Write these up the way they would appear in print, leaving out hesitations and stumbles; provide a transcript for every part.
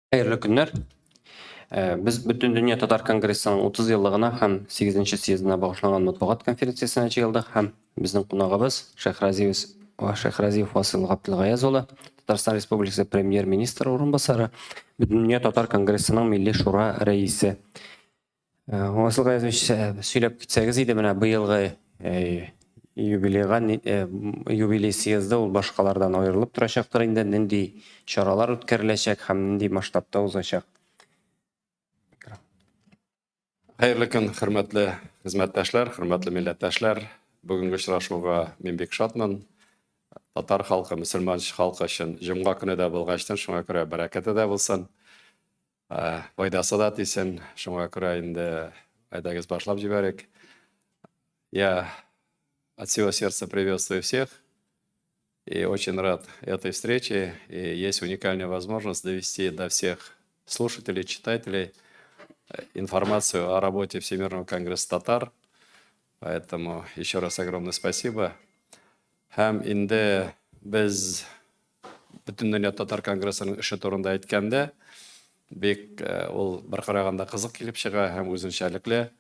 Хәерле көннәр. Без Бөтендөнья татар конгрессының 30 еллыгына һәм 8 нче съездына багышланган матбугат конференциясенә җыелдык һәм безнең кунагыбыз Шәйхразиев Шәйхразиев Васил Габделгаяз улы, Татарстан Республикасы премьер-министры урынбасары, Бөтендөнья татар конгрессының Милли шура рәисе. Васил Гаязович, сөйләп китсәгез иде, менә быелгы юбилейга, юбилей съезды ул башкалардан аерылып торачактыр инде, нинди чаралар үткәреләчәк һәм нинди масштабта узачак? Хәерле көн, хөрмәтле хезмәттәшләр, хөрмәтле милләттәшләр. Бүгенге очрашуга мин бик шатмын. Татар халкы, мөселман халкы өчен җомга көне дә булгачтын, шуңа күрә бәрәкәте дә булсын. Файдасы да тисен, шуңа күрә инде әйдәгез башлап җибәрик. Я от всего сердца приветствую всех и очень рад этой встрече. И есть уникальная возможность довести до всех слушателей, читателей информацию о работе Всемирного конгресса татар. Поэтому еще раз огромное спасибо. Һәм инде без Бөтендөнья татар конгрессының эше турында әйткәндә, бик э, ул бер караганда кызык килеп чыга һәм үзенчәлекле.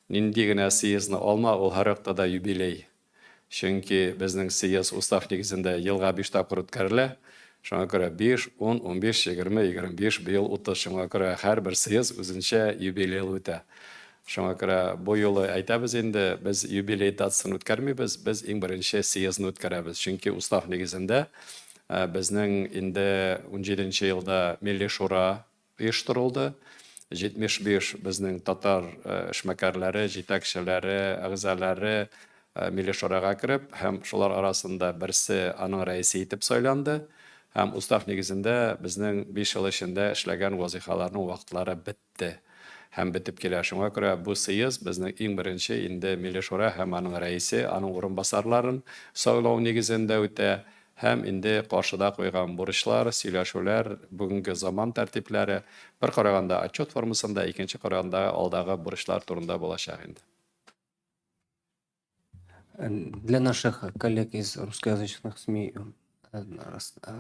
Нинди генә съездны алма, ул һәрвакытта да юбилей. Чөнки безнең съезд устав нигезендә елга 5 тапкыр үткәрелә. Шуңа күрә 5, 10, 15, 20, 25, быел 30. Шуңа күрә һәрбер съезд үзенчә юбилейлы үтә. Шуңа күрә бу юлы әйтәбез инде, без юбилей датасын үткәрмибез, без иң беренче съездны үткәрәбез. Чөнки устав нигезендә безнең инде 17 елда Милли шура оештырылды. 75 безнең татар эшмәкәрләре, җитәкчеләре, әгъзалары Милли шурага кереп һәм шулар арасында берсе аның рәисе итеп сайланды. Һәм устав нигезендә безнең 5 ел эчендә эшләгән вазыйфаларның вакытлары бетте. Бетте һәм бетеп килә. Шуңа күрә бу съезд безнең иң беренче инде Милли Шура һәм аның рәисе, аның урынбасарларын сайлау нигезендә үтә һәм инде каршыда куйган бурычлар, сөйләшүләр, бүгенге заман тәртипләре, бер караганда отчет формасында, икенче караганда алдагы бурычлар турында булачак инде. Для наших коллег из русскоязычных СМИ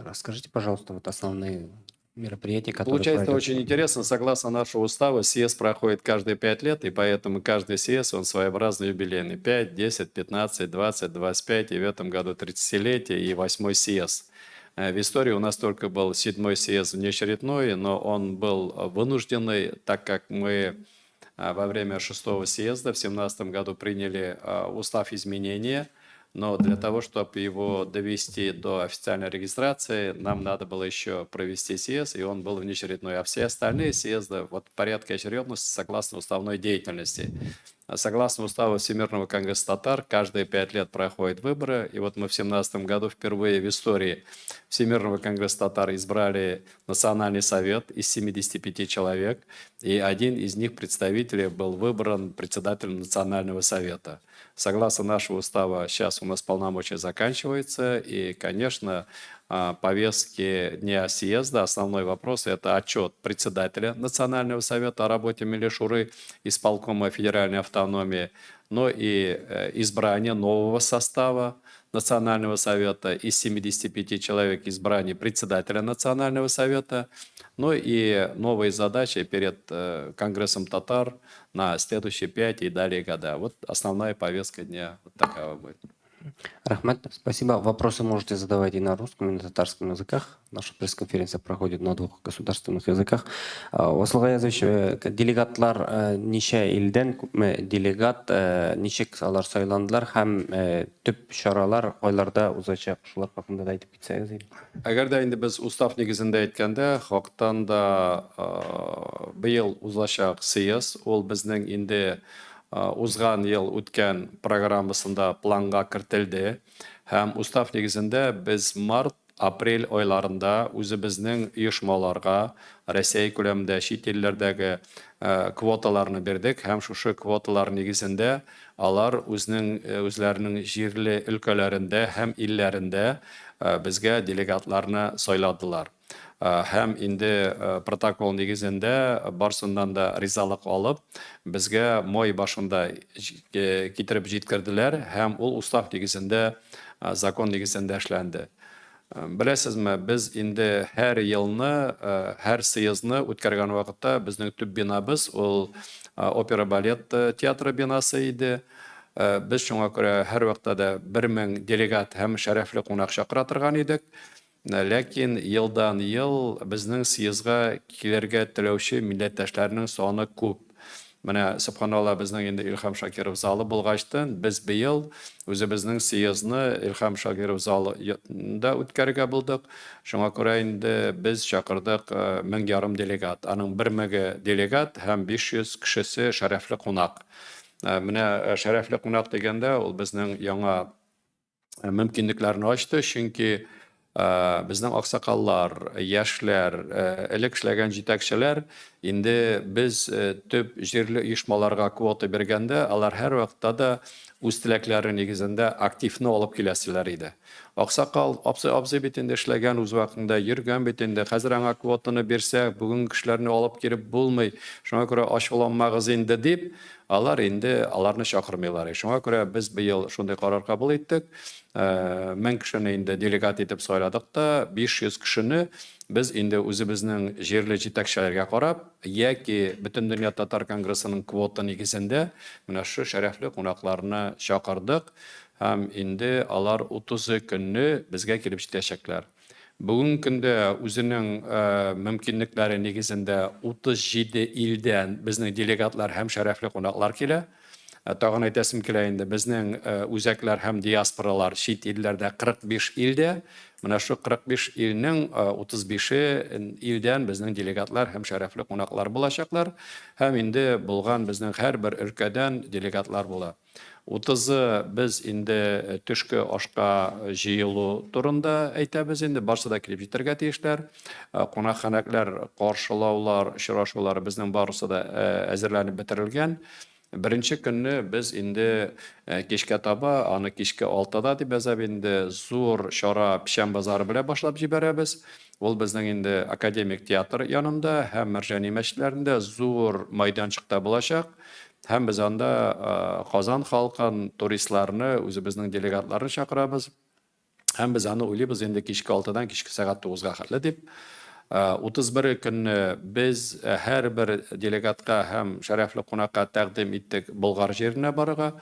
расскажите, пожалуйста, вот основные мероприятия, которые Получается пройдут. Очень интересно. Согласно нашему уставу, съезд проходит каждые 5 лет, и поэтому каждый съезд, он своеобразно юбилейный. 5, 10, 15, 20, 25, и в этом году 30-летие и восьмой съезд. В истории у нас только был седьмой съезд внеочередной, но он был вынужденный, так как мы во время шестого съезда в 2017 году приняли устав изменения, но для того, чтобы его довести до официальной регистрации, нам надо было еще провести съезд, и он был внеочередной. А все остальные съезды вот в порядке очередности согласно уставной деятельности. Согласно уставу Всемирного конгресса татар, каждые 5 лет проходят выборы. И вот мы в 2017 году впервые в истории Всемирного конгресса татар избрали Национальный совет из 75 человек. И один из них представителей был выбран председателем Национального совета. Согласно нашего устава, сейчас у нас полномочия заканчиваются. И, конечно, повестки дня съезда основной вопрос – это отчет председателя Национального совета о работе Милли Шуры, исполкома Федеральной автономии, но и избрание нового состава Национального совета из 75 человек, избрание председателя Национального совета, ну и новые задачи перед Конгрессом татар на следующие 5 и далее года. Вот основная повестка дня вот такая будет. Рәхмәт, спасибо. Вопросы можете задавать и на русском, и на татарском языках. Наша пресс-конференция проходит на двух государственных языках. Васил Гаязович, делегатлар ничә илдән, күпме делегат, ничек алар сайландылар һәм төп чаралар кайларда узачак, шулар хакында да әйтеп китсәгез иде. Әгәр дә инде без устав нигезендә әйткәндә, хактан да быел узачак съезд, ул безнең инде узган ел үткән программасында планга кертелде. Һәм устав нигезендә без март, апрель айларында үзебезнең оешмаларга Россия күләмендә чит илләрдәге квоталарны бирдек һәм шушы квоталар нигезендә алар үзенең үзләренең җирле өлкәләрендә һәм илләрендә безгә делегатларны сайладылар. Һәм инде протокол нигезендә барсыннан да ризалык алып, безгә май башында китереп җиткерделәр һәм ул устав нигезендә, закон нигезендә эшләнде. Беләсезме, без инде һәр елны, һәр съездны үткәргән вакытта безнең төп бинабыз ул опера-балет театры бинасы иде. Без шуңа күрә һәрвакытта да 1000 делегат һәм шәрәфле кунак чакыра торган идек. Ләкин елдан-ел безнең съездга килергә теләүче милләттәшләрнең саны күп. Менә, сөбханалла, безнең инде Илһам Шакиров залы булгачтын, без быел үзебезнең съездны Илһам Шакиров залында үткәрергә булдык. Шуңа күрә инде без чакырдык 1500 делегат. Аның бер меңе делегат һәм 500 кешесе шәрәфле кунак. Менә шәрәфле кунак дигәндә, ул безнең яңа мөмкинлекләрне ачты, чөнки безнең аксакаллар, яшьләр, элек эшләгән җитәкчеләр инде без төп җирле оешмаларга квота биргәндә, алар һәрвакытта да үз теләкләре нигезендә активны алып киләселәр иде. Аксакал, абзый, абзый бит инде эшләгән үз вакытында, йөргән бит инде, хәзер аңа квотаны бирсәк, бүгенге кешеләрне алып килеп булмый, шуңа күрә ачуланмагыз инде дип, Алар инде аларны чакырмыйлар. Шуңа күрә без быел шундый карар кабул иттек. 1000 кешене инде делегат итеп сайладык та, 500 кешене без инде үзебезнең җирле җитәкчеләргә карап, яки Бөтендөнья татар конгрессының квота нигезендә менә шушы шәрәфле кунакларны чакырдык һәм инде алар 30 көнне безгә килеп җитәчәкләр. Бүгенге көндә үзенең мөмкинлекләре нигезендә 37 илдән безнең делегатлар һәм шәрәфле кунаклар килә. Тагын әйтәсем килә инде, безнең үзәкләр һәм диаспоралар чит илләрдә 45 илдә. Менә шул 45 илнең 35-е илдән безнең делегатлар һәм шәрәфле кунаклар булачаклар. Һәм инде булган безнең һәрбер өлкәдән делегатлар була. Утызы без инде төшке ашка җыелу турында әйтәбез инде, барсы да килеп җитәргә тиешләр. Кунакханәкләр, каршылаулар, очрашулар безнең барысы да әзерләнеп бетерелгән. Беренче көнне без инде кичкә таба, аны кичке алтыда дип язаб инде, зур чара Печән базары белән башлап җибәрәбез. Ул безнең инде академик театр янында һәм Мәрҗани мәчетләрендә зур майданчыкта булачак. Һәм без анда Казан халкын, туристларны, үзебезнең делегатларны чакырабыз. Һәм без аны уйлыйбыз инде кичке алтыдан кичке сәгать тугызга хәтле дип. 31 көнне без һәрбер делегатка һәм шәрәфле кунакка тәкъдим иттек Болгар җиренә барырга.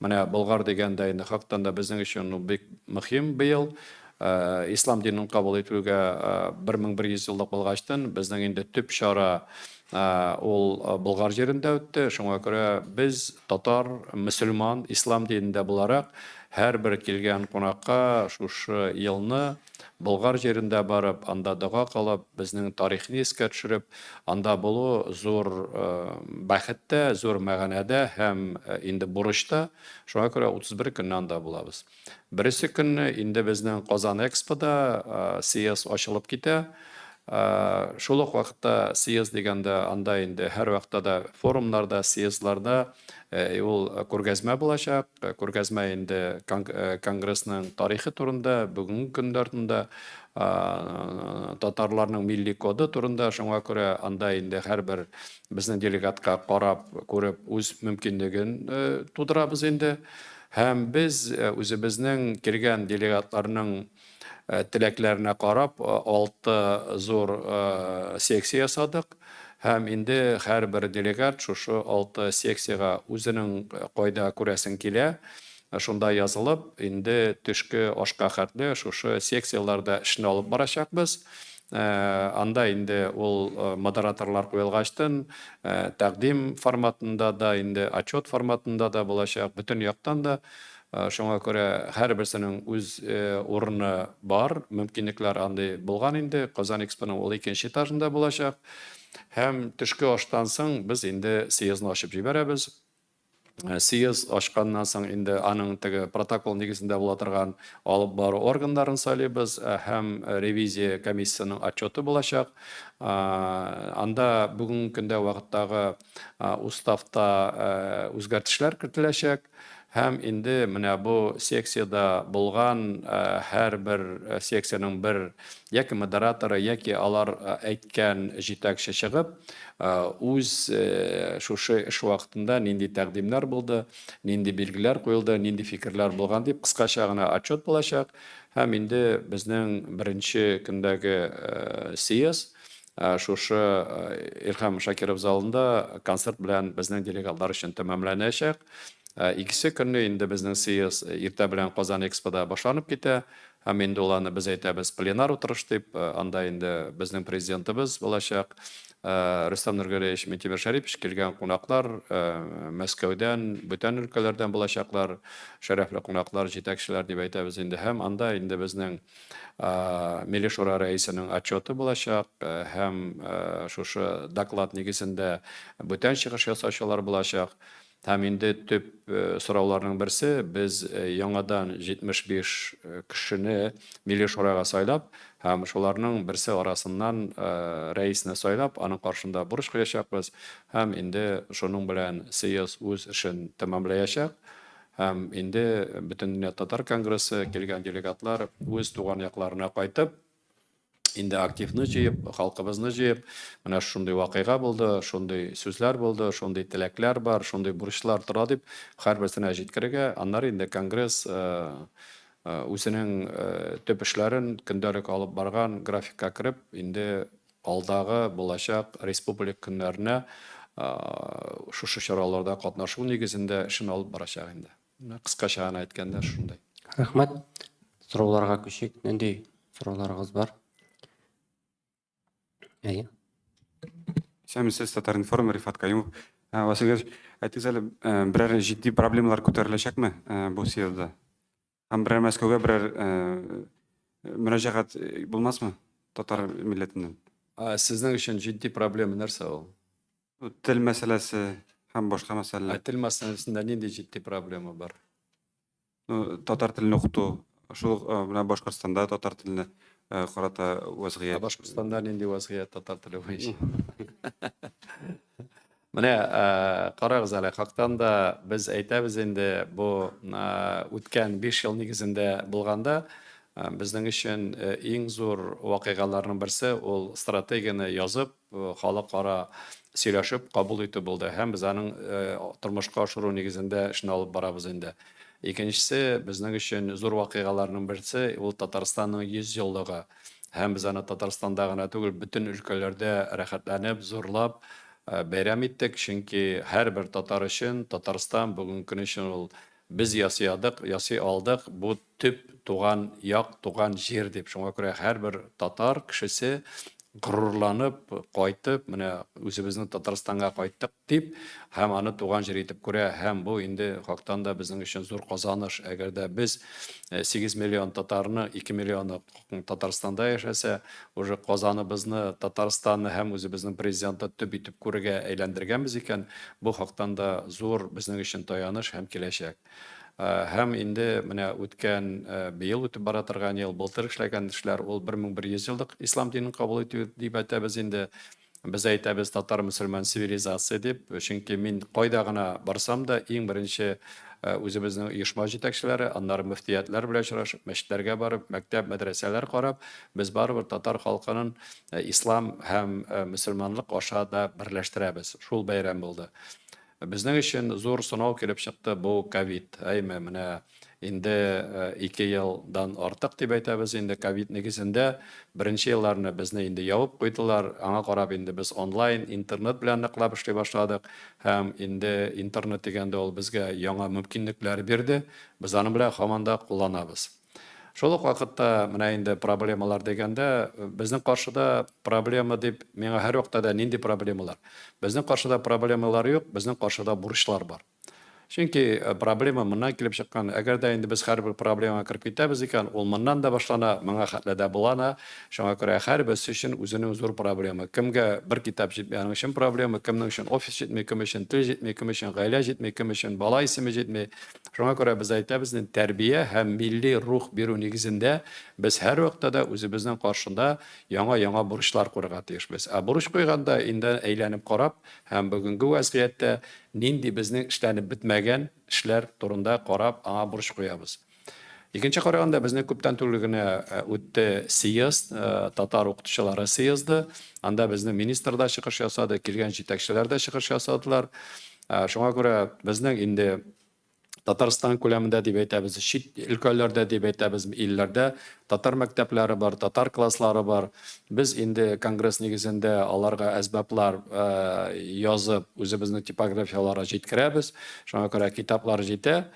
Менә Болгар дигәндә инде хактан да безнең өчен ул бик мөһим быел. Ислам динен кабул итүгә 1100 еллык булгачтын, безнең инде төп чара ул Болгар җирендә үтте. Шуңа күрә без татар, мөселман, ислам динендә буларак, һәрбер килгән кунакка шушы елны Болгар җирендә барып, анда дога кылып, безнең тарихны искә төшереп, анда булу зур бәхет тә, зур мәгънә дә һәм инде бурыч та. Шуңа күрә 31 көнне анда булабыз. Бересе көнне инде безнең Казан Экспода съезд ачылып китә. Шул ук вакытта съезд дигәндә анда инде һәрвакытта да форумнарда, съездларда ул күргәзмә булачак. Күргәзмә инде конгрессның тарихы турында, бүгенге көннәр турында, татарларның милли коды турында. Шуңа күрә анда инде һәрбер безнең делегатка карап, күреп үз мөмкинлеген тудырабыз инде. Һәм без үзебезнең килгән делегатларның теләкләренә карап, алты зур секция ясадык. Һәм инде һәрбер делегат шушы алты секциягә үзенең кайда күрәсең килә, шунда язылып, инде төшке ашка хәтле шушы секцияләрдә эшне алып барачакбыз. Анда инде ул модераторлар куелгачтын, тәкъдим форматында да, инде отчет форматында да булачак, бөтен яктан да. Шуңа күрә һәрберсенең үз урыны бар, мөмкинлекләр андый булган инде. Казан Экспоның ул икенче этажында булачак. Һәм төшке аштан соң без инде съездны ачып җибәрәбез. Съезд ачканнан соң инде аның теге протокол нигезендә була торган алып бару органнарын сайлыйбыз һәм ревизия комиссиясенең отчеты булачак. Анда бүгенге көндә вакыттагы уставта үзгәртешләр кертеләчәк. Һәм инде менә бу секциядә булган һәрбер секциянең бер яки модераторы, яки алар әйткән җитәкче чыгып, үз шушы эш вакытында нинди тәкъдимнәр булды, нинди билгеләр куелды, нинди фикерләр булган дип кыскача гына отчет булачак. Һәм инде безнең беренче көндәге съезд шушы Илһам Шакиров залында концерт белән безнең делегатлар өчен тәмамланачак. Икесе көнне инде безнең съезд иртә белән Казан Экспода башланып китә. Һәм инде ул аны без әйтәбез пленар утырыш дип, анда инде безнең президентыбыз булачак Рөстәм Нургалиевич Минтимер Шәрипович, килгән кунаклар Мәскәүдән, бүтән өлкәләрдән булачаклар, шәрәфле кунаклар, җитәкчеләр дип әйтәбез инде. Һәм анда инде безнең Милли Шура рәисенең отчеты булачак һәм шушы доклад нигезендә бүтән чыгыш ясаучылар булачак. Һәм инде төп сорауларның берсе, без яңадан 75 кешене Милли Шурага сайлап һәм шуларның берсе арасыннан рәисне сайлап, аның каршында бурыч куячакбыз һәм инде шуның белән съезд үз эшен тәмамлаячак. Һәм инде Бөтендөнья татар конгрессы килгән делегатлар үз туган якларына кайтып, инде активны җыеп, халкыбызны җыеп, менә шундый вакыйга булды, шундый сүзләр булды, шундый теләкләр бар, шундый бурычлар тора дип һәрберсенә җиткерергә, аннары инде конгресс үзенең төп эшләрен көндәлек алып барган графикка кереп, инде алдагы булачак республика көннәренә шушы чараларда катнашу нигезендә эшен алып барачак инде. Менә кыскача гына әйткәндә шундый. Рәхмәт. Сорауларга күчик. Нинди сорауларыгыз бар? Әйе. Исәнмесез, Татар-информ, Рифат Каюмов. Василий Георгиевич, әйтегез әле, берәр җитди проблемалар күтәреләчәкме бу съездда? Һәм берәр Мәскәүгә берәр мөрәҗәгать булмасмы татар милләтеннән? Сезнең өчен җитди проблема нәрсә ул? Тел мәсьәләсе һәм башка мәсьәләләр. Ә тел мәсьәләсендә нинди җитди проблема бар? Ну, татар телен укыту, шул ук менә Башкортстанда татар теленә карата вазгыять. Ә Башкортстанда нинди вазгыять татар теле буенча? Менә карагыз әле, хактан да без әйтәбез инде бу үткән 5 ел нигезендә булганда, безнең өчен иң зур вакыйгаларның берсе ул стратегияне язып, халыкара сөйләшеп кабул итү булды һәм без аның тормышка ашыру нигезендә эшне алып барабыз инде. Икенчесе, безнең өчен зур вакыйгаларның берсе, ул Татарстанның 100 еллыгы. Һәм без аны Татарстанда гына түгел, бөтен өлкәләрдә рәхәтләнеп, зурлап бәйрәм иттек, чөнки һәрбер татар өчен Татарстан бүгенге көн өчен ул без ясый адык, ясый алдык, бу төп туган як, туган җир дип. Шуңа күрә һәрбер татар кешесе горурланып кайтып, менә үзебезнең Татарстанга кайттык дип һәм аны туган җир итеп күрә. Һәм бу инде хактан да безнең өчен зур казаныш. Әгәр дә без 8 миллион татарны, 2 миллионы Татарстанда яшәсә, уже Казаныбызны, Татарстанны һәм үзебезнең президентны төп итеп күрергә әйләндергәнбез икән, бу хактан да зур безнең өчен таяныш һәм киләчәк. Һәм инде менә үткән, быел үтеп бара торган ел, былтыр эшләгән эшләр, ул 1100 еллык ислам динен кабул итү дип әйтәбез инде. Без әйтәбез татар-мөселман цивилизация дип, чөнки мин кайда гына барсам да, иң беренче үзебезнең оешма җитәкчеләре, аннары мөфтиятләр белән очрашып, мәчетләргә барып, мәктәп, мәдрәсәләр карап, без барыбер татар халкынын ислам һәм мөселманлык аша да берләштерәбез. Шул бәйрәм булды. Безнең өчен зур сынау килеп чыкты бу ковид. Әйме, менә инде 2 елдан артык дип әйтәбез инде ковид нигезендә. Беренче елларны безне инде ябып куйдылар. Аңа карап инде без онлайн, интернет белән ныклап эшли башладык. Һәм инде интернет дигәндә ул безгә яңа мөмкинлекләр бирде. Без аның белән һаман да кулланабыз. Шул ук вакытта менә инде проблемалар дигәндә, безнең каршыда проблема дип миңа һәрвакытта да нинди проблемалар? Безнең каршыда проблемалар юк, безнең каршыда бурычлар бар. Чөнки проблема моннан килеп чыккан. Әгәр дә инде без һәрбер проблемага кереп китәбез икән, ул моннан да башлана, моңа хәтле дә булана. Шуңа күрә һәрберсе өчен үзенең зур проблема. Кемгә бер китап җитми, аның өчен проблема, кемнең өчен офис җитми, кем өчен тел җитми, кем өчен гаилә җитми, кем өчен бала исеме җитми. Шуңа күрә без әйтәбез, тәрбия һәм милли рух бирү нигезендә без һәрвакытта да үзебезнең каршында яңа-яңа бурычлар куярга тиешбез. Ә бурыч куйганда инде әйләнеп карап һәм бүгенге вәзгыятьтә нинди безнең эшләнеп бетмәгән эшләр турында карап, аңа бурыч куябыз. Икенче караганда, безнең күптән түгел генә үтте съезд, татар укытучылары съезды. Анда безнең министр да чыгыш ясады, килгән җитәкчеләр дә чыгыш ясадылар. Шуңа күрә безнең инде Татарстан күләмендә дип әйтәбез, чит өлкәләрдә дип әйтәбез, илләрдә татар мәктәпләре бар, татар класслары бар. Без инде конгресс нигезендә аларга әсбаплар язып, үзебезнең типографияләргә җиткерәбез. Шуңа күрә китаплар җитә.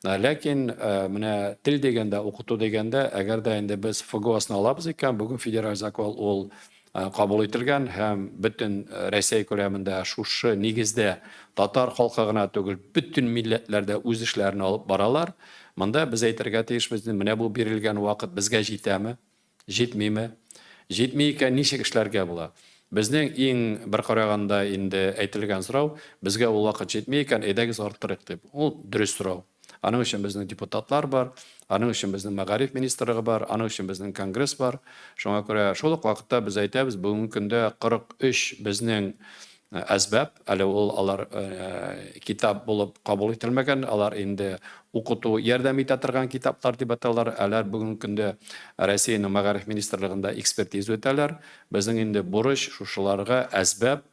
Ләкин менә тел дигәндә, укыту дигәндә, әгәр дә инде без ФГОСны алабыз икән, бүген федераль закон ул кабул ителгән һәм бөтен Рәсәй күләмендә шушы нигездә татар халкы гына түгел, бөтен милләтләр дә үз эшләрен алып баралар. Монда без әйтергә тиешбез, менә бу бирелгән вакыт безгә җитәме, җитмиме? Җитми икән, ничек эшләргә була? Безнең иң бер караганда инде әйтелгән сорау, безгә ул вакыт җитми икән, әйдәгез арттырыйк дип. Ул дөрес сорау. Аның өчен безнең депутатлар бар, аның өчен безнең мәгариф министрлыгы бар, аның өчен безнең конгресс бар. Шуңа күрә шул ук вакытта без әйтәбез, бүгенге көндә 43 безнең әсбап, әле ул алар китап булып кабул ителмәгән, алар инде укыту ярдәм итә торган китаплар дип аталар. Алар бүгенге көндә Россиянең мәгариф министрлыгында экспертиза үтәләр. Безнең инде бурыч шушыларга әсбап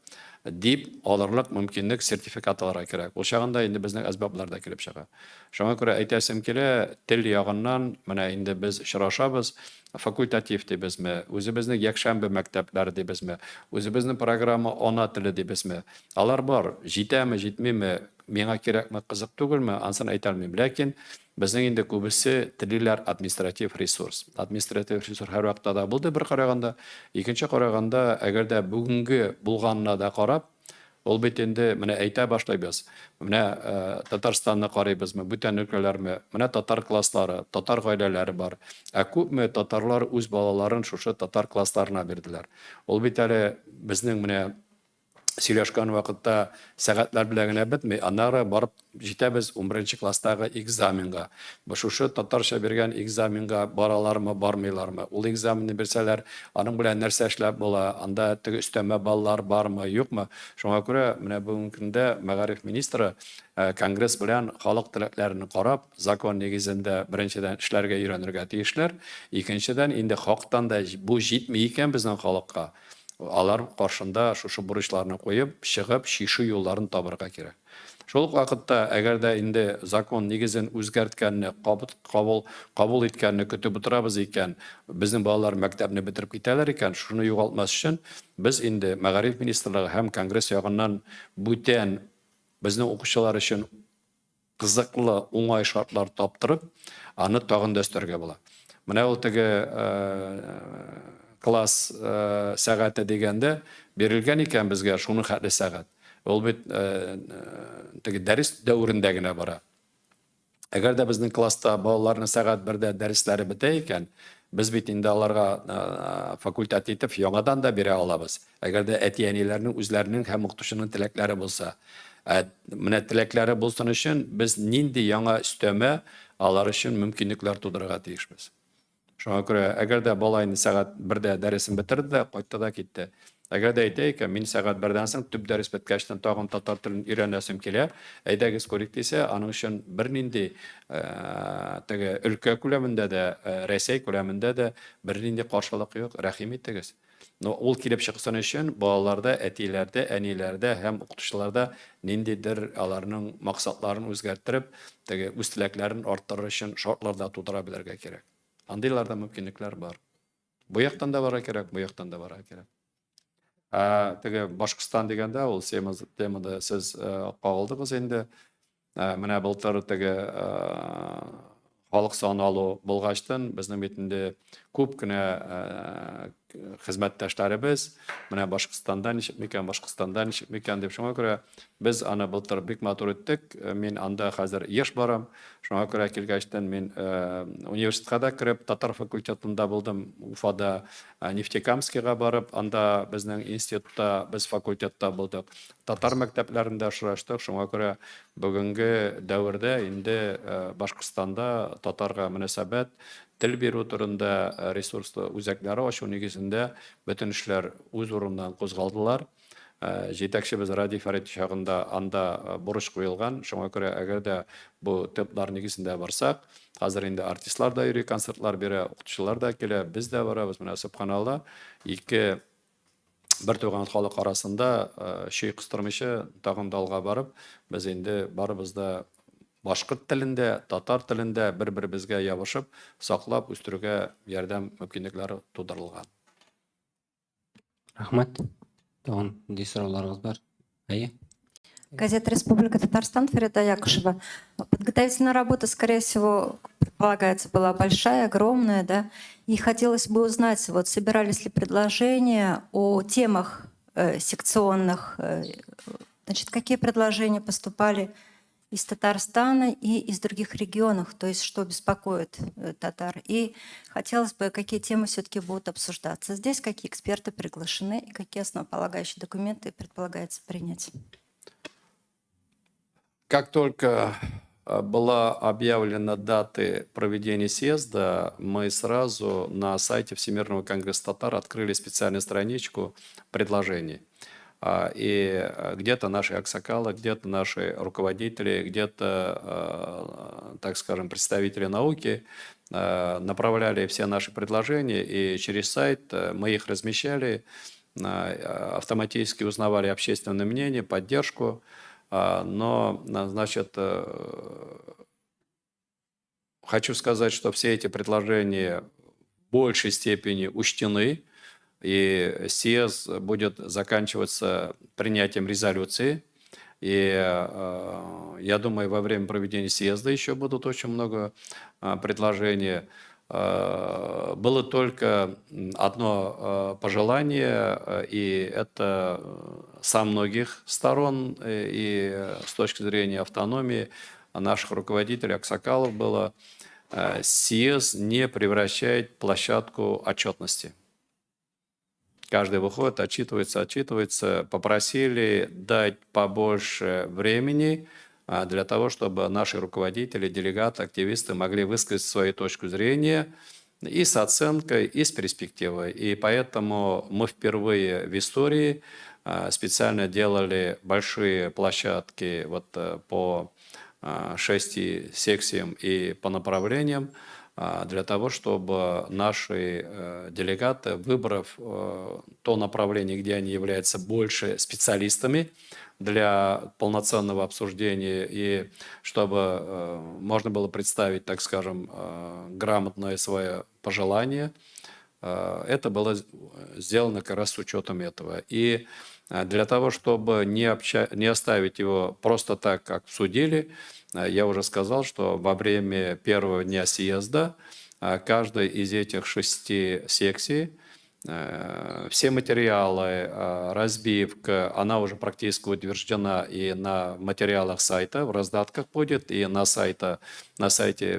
дип алырлык мөмкинлек сертификат алырга кирәк. Ул чагында инде безнең әсбаплар да килеп чыга. Шуңа күрә әйтәсем килә, тел ягыннан менә инде без очрашабыз, факультатив дибезме, үзебезнең якшәмбе мәктәпләре дибезме, үзебезнең программа ана теле дибезме. Алар бар, җитәме, җитмиме, миңа кирәкме, кызык түгелме, ансын әйтә алмыйм. Ләкин Безнең инде күбесе телиләр административ ресурс. Административ ресурс һәрвакытта да булды бер караганда. Икенче караганда, әгәр дә бүгенге булганына да карап, ул бит инде менә әйтә башлыйбыз. Менә Татарстанны карыйбызмы, бүтән өлкәләрме, менә татар класслары, татар гаиләләре бар. Ә күпме татарлар үз балаларын шушы татар классларына бирделәр. Ул бит әле безнең менә сөйләшкән вакытта сәгатьләр белән генә бетми, аннары барып җитәбез 11 класстагы экзаменга. Бу шушы татарча биргән экзаменга баралармы, бармыйлармы? Ул экзаменны бирсәләр, аның белән нәрсә эшләп була? Анда теге өстәмә баллар бармы, юкмы? Шуңа күрә менә бүгенге көндә мәгариф министры конгресс белән халык теләкләрен карап, закон нигезендә беренчедән эшләргә өйрәнергә тиешләр, икенчедән инде хактан да бу җитми икән безнең халыкка, Алар каршында шушы бурычларны куеп, чыгып, чишү юлларын табырга кирәк. Шул ук вакытта, әгәр дә инде закон нигезен үзгәрткәнне, кабул, кабул иткәнне көтеп утырабыз икән, безнең балалар мәктәпне бетереп китәләр икән, шуны югалтмас өчен без инде Мәгариф министрлыгы һәм Конгресс ягыннан бүтән безнең укучылар өчен кызыклы, уңай шартлар таптырып, аны тагын да өстәргә була. Менә ул теге класс сәгате дигәндә бирелгән икән безгә шуның хәтле сәгать. Ул бит теге дәрес дәверендә генә бара. Әгәр дә безнең класста балаларның сәгать бердә дәресләре бетә икән, без бит инде аларга факультатив яңадан да бирә алабыз. Әгәр дә әти-әниләрнең үзләренең һәм укытучының теләкләре булса. Ә менә теләкләре булсын өчен без нинди яңа өстәмә алар өчен мөмкинлекләр тудырырга тиешбез. Шуңа күрә, әгәр дә бала инде сәгать бердә дәресен бетерде дә, кайтты да китте. Әгәр дә әйтә икән, мин сәгать бердән соң төп дәрес беткәчтән тагын татар телен өйрәнәсем килә, әйдәгез күрик дисә, аның өчен бернинди теге өлкә күләмендә дә, Рәсәй күләмендә дә бернинди каршылык юк, рәхим итегез. Но ул килеп чыксын өчен балаларда, әтиләрдә, әниләрдә һәм укытучыларда ниндидер аларның максатларын үзгәрттереп, теге үз теләкләрен арттырыр өчен шартлар да тудыра белергә кирәк. Андыйларда мөмкинлекләр бар. Бу яктан да барырга кирәк, бу яктан да барырга кирәк. Ә теге Башкортстан дигәндә, ул темада сез кагылдыгыз инде. Менә былтыр теге халык саны алу булгачтын, безнең бит инде күп кенә хезмәттәшләребез менә Башкортстанда ничек микән, Башкортстанда ничек микән дип, шуңа күрә без аны былтыр бик матур иттек. Мин анда хәзер еш барам. Шуңа күрә килгәчтен мин университетка да кереп, татар факультетында булдым, Уфада, Нефтекамскига барып, анда безнең институтта, без факультетта булдык. Татар мәктәпләрендә очраштык, шуңа күрә бүгенге дәвердә инде Башкортстанда татарга мөнәсәбәт, тел бирү турында ресурслы үзәкләре ачу нигезендә бөтен эшләр үз урыныннан кузгалдылар. Җитәкчебез Радий Фәрит чагында анда бурыч куелган. Шуңа күрә, әгәр дә бу темплар нигезендә барсак, хәзер инде артистлар да йөри, концертлар бирә, укытучылар да килә, без дә барабыз. Менә сөбханалла, ике бер туган халык арасында чөй кыстырмыйча тагын да алга барып, без инде барыбыз да башкорт телендә, татар телендә бер-беребезгә ябышып, саклап үстерүгә ярдәм мөмкинлекләре тудырылган. Рәхмәт. Тагын нинди сорауларыгыз бар? Әйе. Газета «Республика Татарстан», Фарида Якушева. Подготовительная работа, скорее всего, предполагается, была большая, огромная, да? И хотелось бы узнать, вот собирались ли предложения о темах секционных, значит, какие предложения поступали из Татарстана и из других регионов, то есть что беспокоит татар. И хотелось бы, какие темы все-таки будут обсуждаться здесь, какие эксперты приглашены и какие основополагающие документы предполагается принять. Как только была объявлена даты проведения съезда, мы сразу на сайте Всемирного конгресса татар открыли специальную страничку предложений. И где-то наши аксакалы, где-то наши руководители, где-то, так скажем, представители науки направляли все наши предложения, и через сайт мы их размещали, автоматически узнавали общественное мнение, поддержку. Но, значит, хочу сказать, что все эти предложения в большей степени учтены, и съезд будет заканчиваться принятием резолюции. И я думаю, во время проведения съезда еще будут очень много предложений. Было только одно пожелание, и это со многих сторон, и с точки зрения автономии наших руководителей аксакалов было: съезд не превращать в площадку отчетности. Каждый выходит, отчитывается, отчитывается. Попросили дать побольше времени для того, чтобы наши руководители, делегаты, активисты могли высказать свою точку зрения и с оценкой, и с перспективой. И поэтому мы впервые в истории специально делали большие площадки вот по 6 секциям и по направлениям, для того, чтобы наши делегаты, выбрав то направление, где они являются больше специалистами для полноценного обсуждения, и чтобы можно было представить, так скажем, грамотное свое пожелание, это было сделано как раз с учетом этого. И для того, чтобы не оставить его просто так, как обсудили, я уже сказал, что во время первого дня съезда каждой из этих 6 секций, все материалы, разбивка, она уже практически утверждена и на материалах сайта, в раздатках будет, и на сайте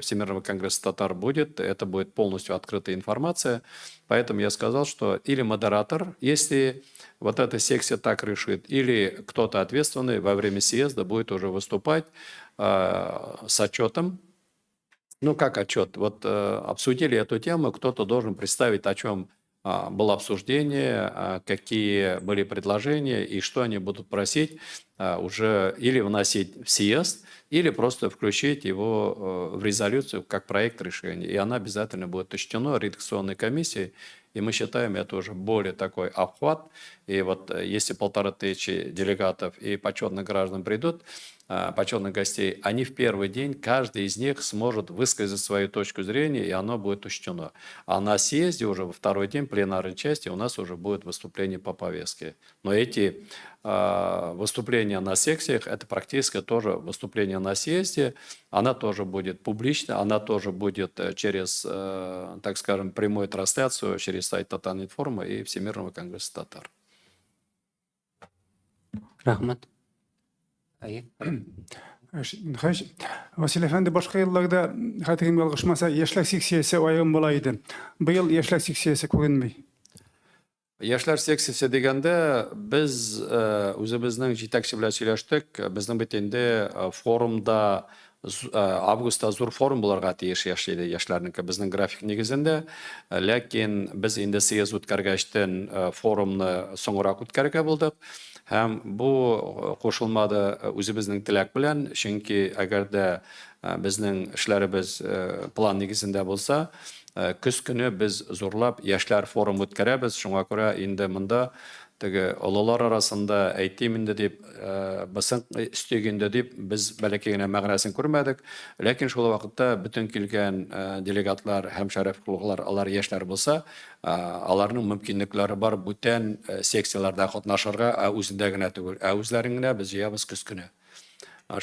Всемирного конгресса татар будет. Это будет полностью открытая информация. Поэтому я сказал, что или модератор, если вот эта секция так решит, или кто-то ответственный во время съезда будет уже выступать с отчетом. Ну, как отчет? Вот обсудили эту тему, кто-то должен представить, о чем было обсуждение, какие были предложения и что они будут просить уже или вносить в съезд, или просто включить его в резолюцию как проект решения. И она обязательно будет учтена редакционной комиссией. И мы считаем, это уже более такой обхват. И вот если 1500 делегатов и почетных граждан придут, почетных гостей, они в первый день, каждый из них сможет высказать свою точку зрения, и оно будет учтено. А на съезде уже во второй день пленарной части у нас уже будет выступление по повестке. Но эти выступления на секциях, это практически тоже выступление на съезде, она тоже будет публична, она тоже будет через, так скажем, прямую трансляцию через сайт Татаринформа и Всемирного конгресса татар. Рәхмәт. Әйе. Васил әфәнде, башка елларда, хәтерем ялгышмаса, яшьләр секциясе аерым була иде. Быел яшьләр секциясе күренми. Яшьләр секциясе дигәндә, без үзебезнең җитәкче белән сөйләштек. Безнең бит инде форумда Августта зур форум булырга тиеш яшь иде яшьләрнеке безнең график нигезендә. Ләкин без инде съезд үткәргәчтен форумны соңрак үткәрергә булдык. Һәм бу кушылмады үзебезнең теләк белән, чөнки әгәр дә безнең эшләребез план нигезендә булса, көз көне без зурлап яшьләр форумы үткәрәбез. Шуңа күрә инде монда теге олылар арасында әйтим инде дип, бысың өстик инде дип, без бәләкәй генә мәгънәсен күрмәдек. Ләкин шул вакытта бөтен килгән делегатлар һәм шәрәф кылулар, алар яшьләр булса, аларның мөмкинлекләре бар бүтән секцияләрдә катнашырга, ә үзендә генә түгел. Ә үзләрен генә без җыябыз көз көне.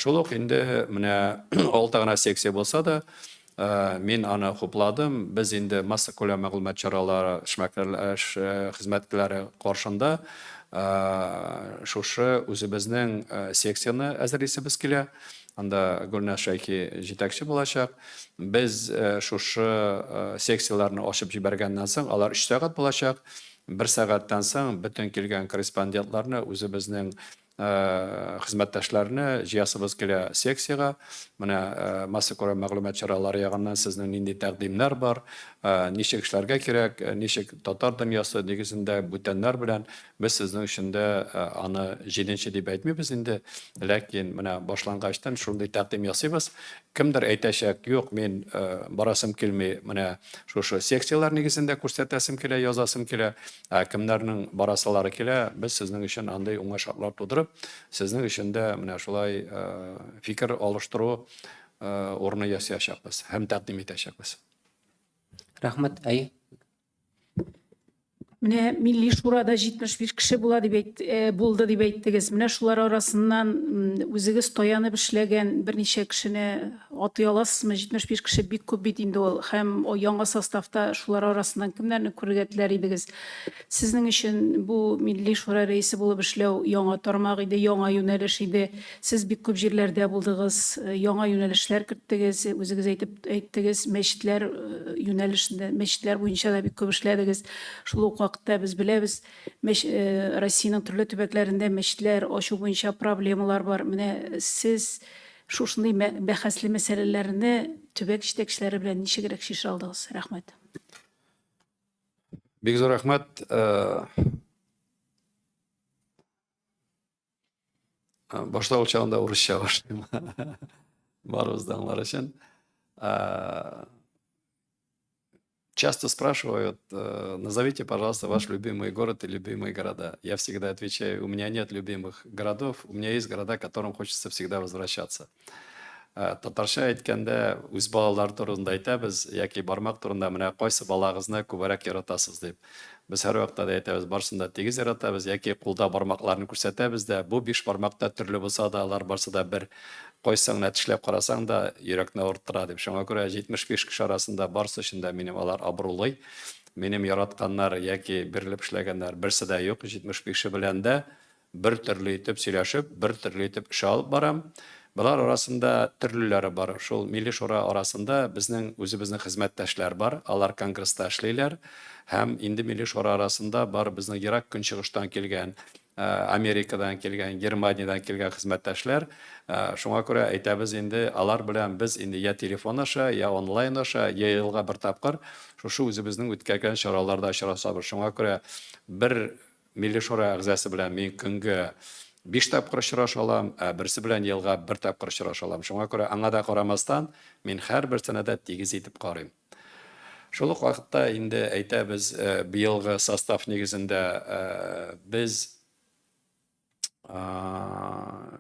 Шул ук инде менә алты гына секция булса да, мин аны хупладым. Без инде массакүләм мәгълүмат чаралары эшмәкәрләр хезмәткәрләре каршында шушы үзебезнең секцияне әзерлисебез килә. Анда Гөлназ Шәйхи җитәкче булачак. Без шушы секцияләрне ачып җибәргәннән соң, алар 3 сәгать булачак. Бер сәгатьтән соң бөтен килгән корреспондентларны үзебезнең хезмәттәшләрне җыясыбыз килә секциягә. Менә массакүләм мәгълүмат чаралары ягыннан сезнең нинди тәкъдимнәр бар, ничек эшләргә кирәк, ничек татар дөньясы нигезендә бүтәннәр белән без сезнең өчен дә аны җиденче дип әйтмибез инде, ләкин менә башлангачтан шундый тәкъдим ясыйбыз. Кемдер әйтәчәк, юк, мин барасым килми, менә шушы секцияләр нигезендә күрсәтәсем килә, язасым килә. Ә кемнәрнең барасылары килә, без сезнең өчен андый уңай шартлар тудырып, сезнең өчен дә менә шулай фикер алыштыру урыны ясаячакбыз һәм тәкъдим итәчәкбез. Рәхмәт, әйе. Менә Милли Шурада 75 кеше була дип әйт, э, булды дип әйттегез. Менә шулар арасыннан үзегез таянып эшләгән берничә кешене атый аласызмы? 75 кеше бик күп бит инде ул. Һәм яңа составта шулар арасыннан кемнәрне күрергә теләр идегез? Сезнең өчен бу Милли Шура рәисе булып эшләү яңа тармак иде, яңа юнәлеш иде. Сез бик күп җирләрдә булдыгыз, яңа юнәлешләр керттегез, үзегез әйтеп әйттегез, мәчетләр юнәлешендә, мәчетләр буенча да бик күп эшләдегез. Шул ук вакытта без беләбез, мәч, Россиянең төрле төбәкләрендә мәчетләр ачу буенча проблемалар бар. Менә сез шушындый бәхәсле мәсьәләләрне төбәк җитәкчеләре белән ничегрәк чишә алдыгыз? Рәхмәт. Бик зур рәхмәт. Башта ул чагында урысча башлыйм. Барыбыз да аңлар өчен. Часто спрашивают, назовите, пожалуйста, ваш любимый город и любимые города. Я всегда отвечаю, у меня нет любимых городов, у меня есть города, к которым хочется всегда возвращаться. Татарча әйткәндә, үз балалар турында әйтәбез, яки бармак турында, менә кайсы балагызны күбрәк яратасыз дип. Без һәрвакытта да әйтәбез, барысын да тигез яратабыз, яки кулда бармакларны күрсәтәбез дә, бу биш бармак та төрле булса да, алар барсы да бер. Кайсың гына тешләп карасаң да, йөрәкне авырттыра дип. Шуңа күрә 75 кеше арасында барысы өчен дә минем алар абрулый. Минем яратканнар яки бирелеп эшләгәннәр берсе дә юк, 75-е белән дә Бер төрле итеп сөйләшеп, бер төрле итеп эш алып барам. Болар арасында төрлеләре бар. Шул Милли Шура арасында безнең үзебезнең хезмәттәшләр бар, алар Конгресста эшлиләр. Һәм инде Милли Шура арасында бар безнең Ерак Көнчыгыштан килгән, Америкадан килгән, Германиядән килгән хезмәттәшләр. Шуңа күрә әйтәбез инде, алар белән без инде я телефон аша, я онлайн аша, я елга бер тапкыр шушы үзебезнең үткәргән чараларда очрашабыз. Шуңа күрә бер Милли Шура әгъзасы белән мин көнгә биш тапкыр очраша алам, ә берсе белән елга бер тапкыр очраша алам. Шуңа күрә аңа да карамастан, мин һәрберсенә дә тигез итеп карыйм. Шул ук вакытта инде әйтәбез, быелгы состав нигезендә без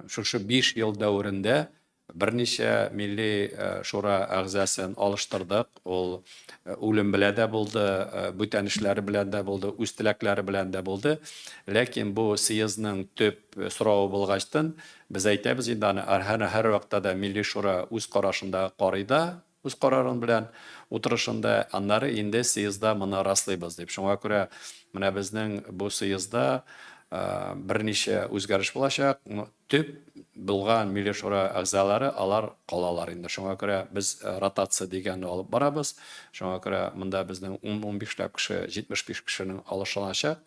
шушы 5 ел дәверендә берничә милли шура әгъзасын алыштырдык. Ул үлем белән дә булды, бүтән эшләре белән дә булды, үз теләкләре белән дә булды. Ләкин бу съездның төп соравы булгачтын, без әйтәбез инде аны һәрвакытта да милли шура үз карашында карый да, үз карарын белән утырышында, аннары инде съездда моны раслыйбыз дип. Шуңа күрә менә безнең бу съездда берничә үзгәреш булачак. Төп булган Милли Шура әгъзалары алар калалар инде. Шуңа күрә без ротация дигәнне алып барабыз. Шуңа күрә монда безнең 10-15 ләп кеше, 75 кешенең алышыначак.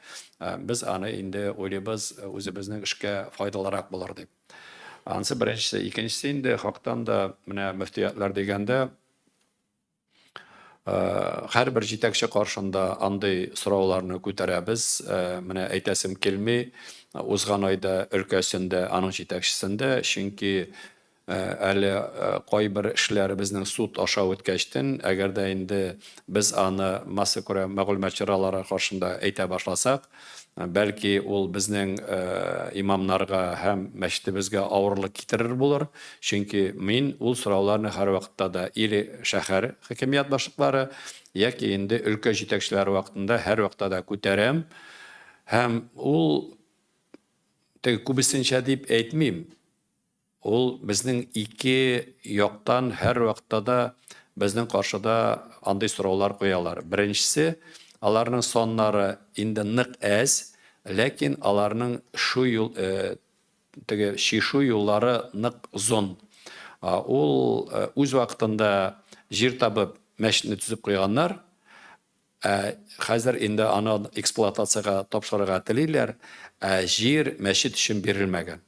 Без аны инде уйлыйбыз, үзебезнең эшкә файдалырак булыр дип. Анысы беренчесе. Икенчесе инде хактан да менә мөфтиятләр дигәндә һәрбер җитәкче каршында андый сорауларны күтәрәбез. Менә әйтәсем килми, узган айда өлкәсендә, аның җитәкчесендә, чөнки әле кайбер эшләребезнең суд аша үткәчтен, әгәр дә инде без аны массакүләм мәгълүмат чаралары каршында әйтә башласак, бәлки ул безнең имамнарга һәм мәчетебезгә авырлык китерер булыр. Чөнки мин ул сорауларны һәрвакытта да или шәһәр хакимият башлыклары, яки инде өлкә җитәкчеләре вакытында һәрвакытта да күтәрәм. Һәм ул теге күбесенчә дип әйтмим, Ул безнең ике яктан һәрвакытта да безнең каршыда андый сораулар куялар. Беренчесе, аларның саннары инде нык әз, ләкин аларның шу юл, теге чишу юллары нык озын. Ул үз вакытында җир табып мәчетне төзеп куйганнар, ә хәзер инде аны эксплуатациягә тапшырырга телиләр, ә җир мәчет өчен бирелмәгән.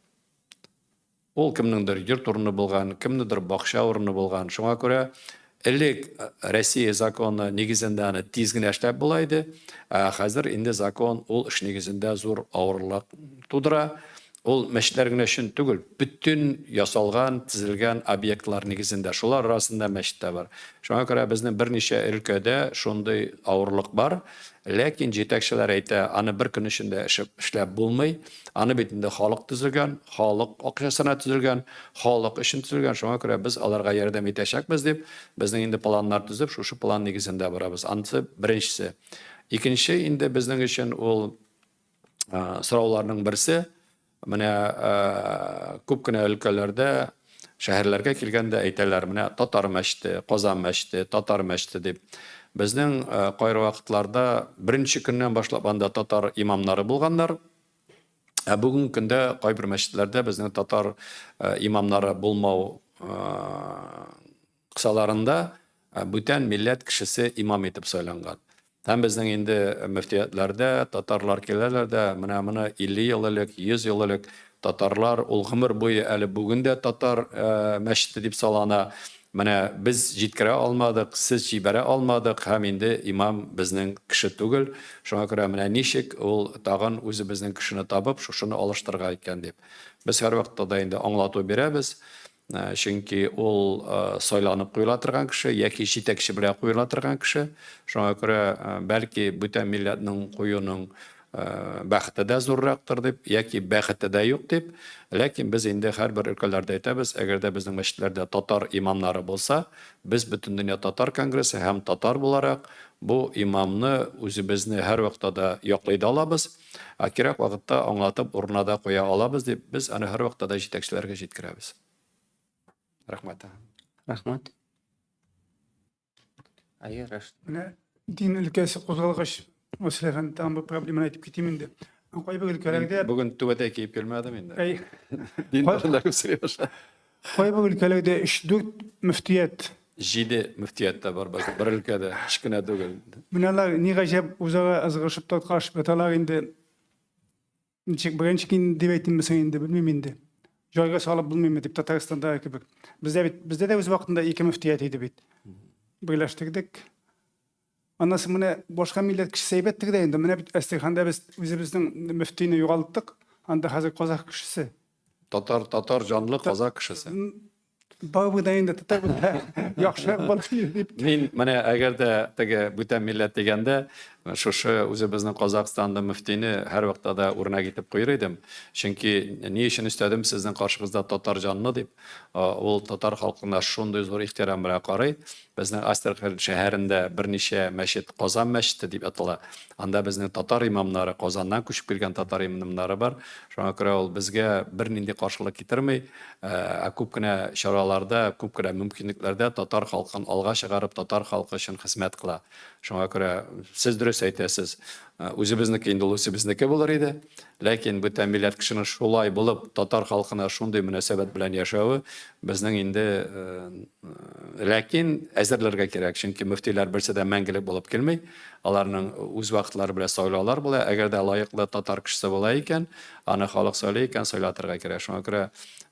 Ул кемнеңдер йорт урыны булган, кемнедер бакча урыны булган. Шуңа күрә элек Россия законы нигезендә аны тиз генә эшләп була иде, ә хәзер инде закон ул эш нигезендә зур авырлык тудыра. Ул мәчетләр генә өчен түгел, бөтен ясалган, төзелгән объектлар нигезендә, шулар арасында мәчет тә бар. Шуңа күрә безнең берничә өлкәдә шундый авырлык бар. Ләкин җитәкчеләр әйтә, аны бер көн эчендә эшләп булмый. Аны бит инде халык төзегән, халык акчасына төзелгән, халык өчен төзелгән, шуңа күрә без аларга ярдәм итәчәкбез дип, безнең инде планнар төзеп, шушы план нигезендә барабыз. Анысы беренчесе. Икенче инде безнең өчен ул сорауларның берсе, менә күп кенә өлкәләрдә, шәһәрләргә килгәндә әйтәләр, менә татар мәчете, Казан мәчете, татар мәчете дип. Безнең кайрвакытларда беренче көннән башлап анда татар имамнары булганнар. Ә бүгенге көндә кайбер мәчетләрдә безнең татар имамнары булмау кысаларында бүтән милләт кешесе имам итеп сайланган. Һәм безнең инде мөфтиятләрдә татарлар киләләр дә, менә моны 50 ел элек, 100 ел элек татарлар, ул гомер буе әле бүген дә татар мәчете дип салана. Менә без җиткерә алмадык, сез җибәрә алмадык һәм инде имам безнең кеше түгел. Шуңа күрә менә ничек ул тагын үзебезнең кешене табып, шушыны алыштырырга икән дип. Без һәрвакытта да инде аңлату бирәбез. Чөнки ул сайланып куела торган кеше яки җитәкче белән куела торган кеше. Шуңа күрә бәлки бүтән милләтнең куюның бәхете дә зуррактыр дип, яки бәхете дә юк дип. Ләкин без инде һәрбер өлкәләрдә әйтәбез, әгәр дә безнең мәчетләрдә татар имамнары булса, без Бөтендөнья татар конгрессы һәм татар буларак бу имамны үзебезне һәрвакытта да яклый да алабыз. Ә кирәк вакытта аңлатып урынына да куя алабыз дип, без аны һәрвакытта да җитәкчеләргә җиткерәбез. Рәхмәт. Рәхмәт. Әйе, Рәшит. Менә дин өлкәсе кузгалгач, Васил әфәнде, тагын бер проблеманы әйтеп китим инде. Кайбер өлкәләрдә Бүген түбәтәй киеп килмәдем инде. Әй, Дин турында күп сөйли башладым. Кайбер өлкәләрдә өч-дүрт мөфтият. Җиде мөфтият тә бар безнең бер өлкәдә, өч кенә түгел. Менә алар ни гаҗәп үзара ызгышып тарткалашып яталар инде. Ничек беренче кин дип әйтимме соң инде, белмим инде. Җайга салып булмыймы дип Татарстандагы кебек. Бездә бит, бездә дә үз вакытында ике мөфтият иде бит. Берләштердек. Аннан соң менә башка милләт кешесе әйбәттер дә инде. Менә бит Әстерханда без үзебезнең мөфтине югалттык. Анда хәзер казах кешесе. Татар, татар җанлы казах кешесе. Барыбер дә инде татар яхшырак булыр дип. Мин менә әгәр дә теге бүтән милләт дигәндә, шушы үзебезнең Казахстанда мөфтине һәрвакытта да үрнәк итеп куер идем. Чөнки ни өчен өстәдем сезнең каршыгызда татар җанлы дип. Ул татар халкына шундый зур ихтирам белән карый. Безнең Астрахань шәһәрендә берничә мәчет Казан мәчете дип атала. Анда безнең татар имамнары, Казаннан күчеп килгән татар имамнары бар. Шуңа күрә ул безгә бернинди каршылык китерми. Ә күп кенә чараларда, күп кенә мөмкинлекләрдә татар халкын алга чыгарып, татар халкы өчен хезмәт кыла. Шуңа күрә сез дөрес әйтәсез. Үзебезнеке инде ул үзебезнеке булыр иде. Ләкин бүтән милләт кешенең шулай булып, татар халкына шундый мөнәсәбәт белән яшәве безнең инде ләкин әзерләргә кирәк, чөнки мөфтиләр берсе дә мәңгелек булып килми. Аларның үз вакытлары белән сайлаулар була. Әгәр дә лаеклы татар кешесе була икән, аны халык сайлый икән, сайлатырга кирәк. Шуңа күрә